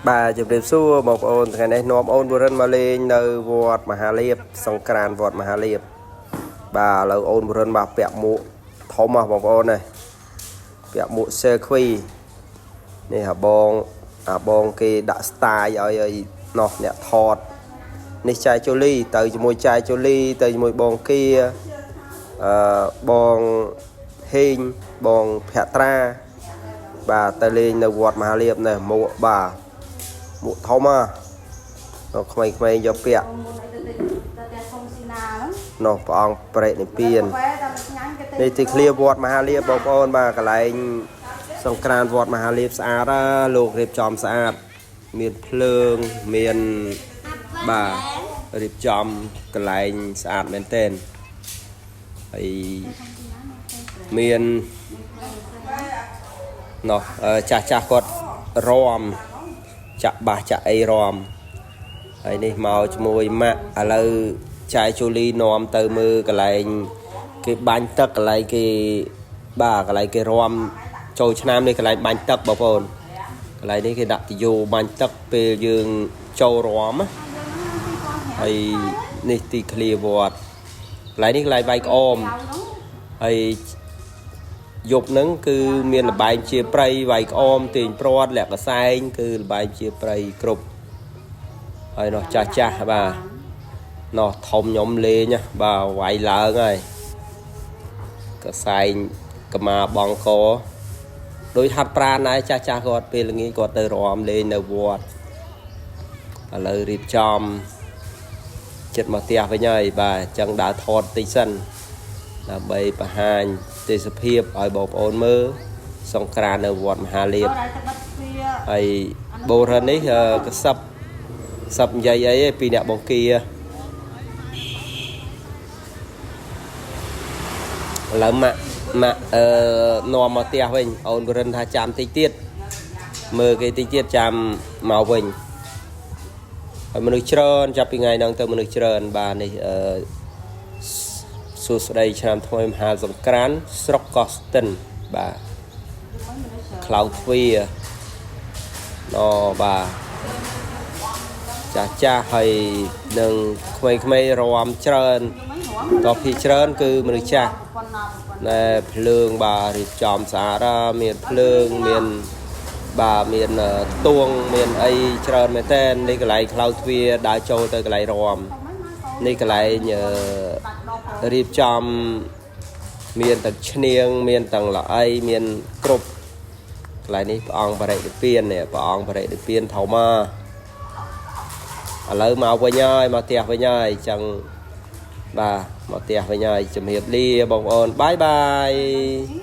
បាទជម្រាបសួរបងប្អូនថ្ងៃនេះនាំអូនបុរិនមកលេងនៅវត្តមហាលាភសង្ក្រានវត្តមហាលាភបាទឥឡូវអូនបុរិនបាទពាក់មួកធំហ៎បងប្អូននេះពាក់មួកសេខ្វីនេះអាបងអាបងគេដាក់ style ឲ្យនោះអ្នកថតនេះចែជូលីទៅជាមួយចែជូលីទៅជាមួយបងគៀអឺបងហេងបងភក្ត្រាបាទទៅលេងនៅវត្តមហាលាភនេះមួកបាទ មួកធំហ៎ដល់ក្មេងៗយកពាក់ មុនអីទៅទៅតែធំស៊ីណាហ្នឹង នោះព្រះអង្គប្រេនិព្វាន កាហ្វេដល់ឆ្ងាញ់គេ នេះទីឃ្លាវត្តមហាលាភបងប្អូនបាទកន្លែងសង្ក្រានវត្តមហាលាភស្អាតណាលោករៀបចំស្អាតមានភ្លើងមានបាទរៀបចំកន្លែងស្អាតមែនទែនហើយមាននោះអឺចាស់ចាស់គាត់រំចាក់បាសចាក់អីរំហើយនេះមកជាមួយម៉ាក់ឥឡូវចែជូលីនាំទៅមើលកន្លែង គេបាញ់ទឹកកន្លែងគេបាទកន្លែងគេរំចូលឆ្នាំនេះកន្លែងបាញ់ទឹកបងប្អូនកន្លែងនេះគេដាក់ទយោបាញ់ទឹកពេលយើងចូលរំណាហើយនេះទីឃ្លាវត្តកន្លែងនេះកន្លែងវាយក្អមហើយយប់ហ្នឹងគឺមានលបែងជាប្រៃវាយក្អមទាញព្រាត់លាក់កសែងគឺលបែងជាប្រៃគ្រប់ហើយនោះចាស់ចាស់បាទនោះធំខ្ញុំលេងណាបាទវាយឡើងហើយ កសែងកម្មាបងកដោយហាត់ប្រានដែរចាស់ចាស់គាត់ពេលល្ងាចគាត់ទៅរំលេងនៅវត្តឥឡូវរៀបចំចិត្តមកផ្ទះវិញហើយបាទអញ្ចឹងដើរថតតិចសិនដើម្បីបង្ហាញទេសភាពឲ្យបងប្អូនមើលសង្ក្រាននៅវត្តមហាលាភ ដល់តែបិទទ្វារ ហើយបូរិននេះអឺកសឹបសឹបនិយាយអីឯងពីអ្នកបងគាឥឡូវម៉ាក់ម៉ាក់អឺនាំមកផ្ទះវិញអូនបរិនថាចាំតិចទៀតមើលគេតិចទៀតចាំមកវិញហើយមនុស្សច្រើនចាប់ពីថ្ងៃហ្នឹងទៅមនុស្សច្រើនបាទនេះអឺសួស្តីឆ្នាំថ្មីមហាសង្ក្រានស្រុកកោះស្ទិនបាទ ខ្លៅទ្វារណបាទចាស់ចាស់ហើយនឹងក្មេងៗរំច្រើនតភីច្រើនគឺមនុស្សចាស់ ប៉ុណ្ណាប៉ុណ្ណា ណែភ្លើងបាទរៀបចំស្អាតណាស់មានភ្លើងមានបាទមានទួងមានអីច្រើនមែនតើនេះកន្លែងខ្លៅទ្វារដើរចូលទៅកន្លែងរំនេះកន្លែង បាត់ដក រៀបចំមានទាំងឈ្នាងមានទាំងល្អីមានគ្រប់កន្លែងនេះព្រះអង្គបរិនិព្វាននេះព្រះអង្គបរិនិព្វានធម្មឥឡូវមកវិញហើយមកផ្ទះវិញហើយអញ្ចឹងបាទមកផ្ទះវិញហើយជំរាបលាបងប្អូនបាយបាយ។